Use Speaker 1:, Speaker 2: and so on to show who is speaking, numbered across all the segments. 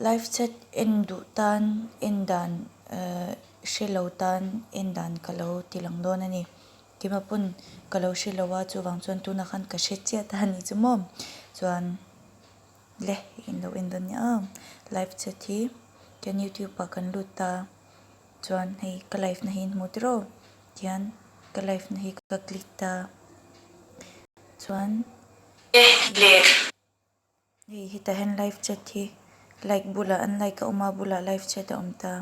Speaker 1: Live chat en duh tan en dan hre lo tan en dan ka lo ti lang dawn a ni. Keimah pawn ka lo hre lo a chuvang chuan tunah khan ka hre chiah ta a nih chu maw chuan le in lo en dawn nia aw live chat hi kan youtube ah kan lut ta chuan hei ka live na hi in hmu tiraw tihian ka live na hi ka click ta chuan. Hei hetah hian live chat hi like bulah an like a awm a bulah live chat a awm ta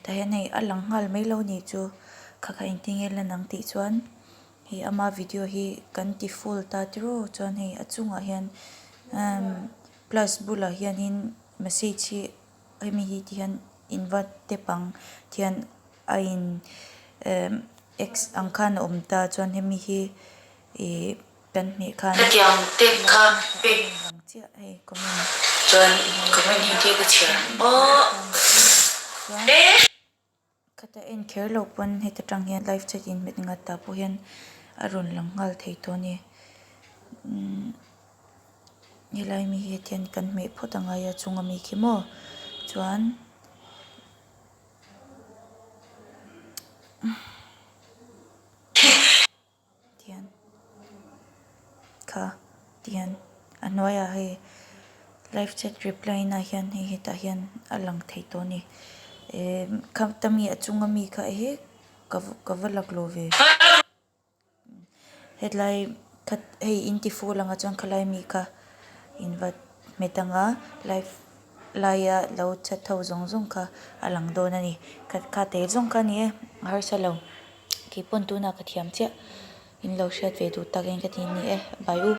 Speaker 1: tah hian hei a lang nghal mai lo nih chu kha kha engtin nge lan ang tih chuan hei ama video hi kan ti full ta tiraw chuan hei a chungah hian umm plus bulah hianin message hi hemi hi ti hian in va tep ang tihian a in emm x ang khan a awm ta chuan hemi hi ih. Kan hmeh khan
Speaker 2: Hetiang te kha pek
Speaker 1: lang chiah hei comment
Speaker 2: chuan comment hi te ka chhiar aw e.
Speaker 1: Khata en kher loh pawn heta tang hian live chat in hmet ngat tah pawh hian a rawn lang nghal thei tawh a ni umm helai mi hi hetiang kan hmeh phawt a ngai a chunga mi khi maw chuan. Tihian kha tihian a hnuaiah hei live chat reply na hian hei hetah hian a lang thei tawh a ni eh khata mi a chunga mi kha ehe ka ka va laklawh ve hetlai kha hei in ti full anga chuan khalai mi kha in va hmet anga live laia lo chat ho zawng zawng kha a lang dawn a ni kha kha tel zawng kha a ni e a harsa lo. Keipawn tunah ka thiam chiah in lo hriat ve duh tak in ka ti ni e bye u.